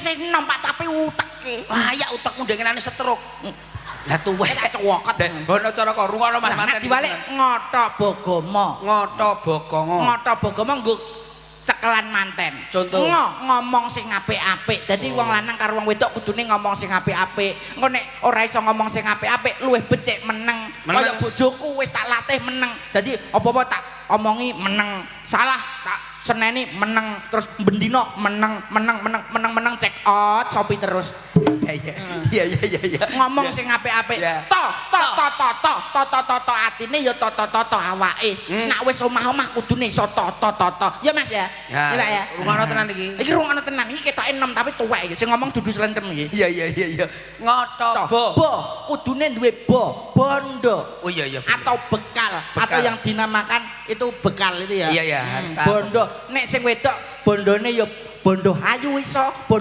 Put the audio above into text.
Isih enom, Pak, tapi uteke. Layak utekmu dengenane stroke. Lah tuwek. Tak cowokot. Bono cara kok rungono Mas Lah, manten. nek diwalik ngoto bogomo. Ngoto bokongo. Ngoto bogomo nggo cekelan manten. Contoh. Ngomong sing apik-apik. Dadi wong lanang karo wong wedok kudune ngomong sing apik-apik. Engko nek ora iso ngomong sing apik-apik, luwih becik meneng. Meneng. Kaya bojoku wis tak latih meneng. Dadi apa-apa tak omongi meneng. Salah tak seneni meneng, terus bendino meneng, meneng, meneng, meneng, meneng, check out Shopee terus. Iya iya iya iya iya. Ngomong sing apik-apik. To to to to to to to to to atine ya to to to to awake. Nak wis omah-omah kudune iso to to to to. Ya, Mas, ya. Ya, Ya, Pak, ya. Rungono tenan iki. Iki rungono tenan, iki ketoke enom tapi tuwek iki. Sing ngomong dudu slentem iki. Iya iya iya iya. Ngoto bo. Bo, kudune duwe bo, bondo. Oh iya iya. Bener. Atau bekal, Bekal. Atau yang dinamakan itu bekal itu ya. Iya, iya, harta. Bondo. Nek sing wedok bondone ya bondo ayu iso, bondo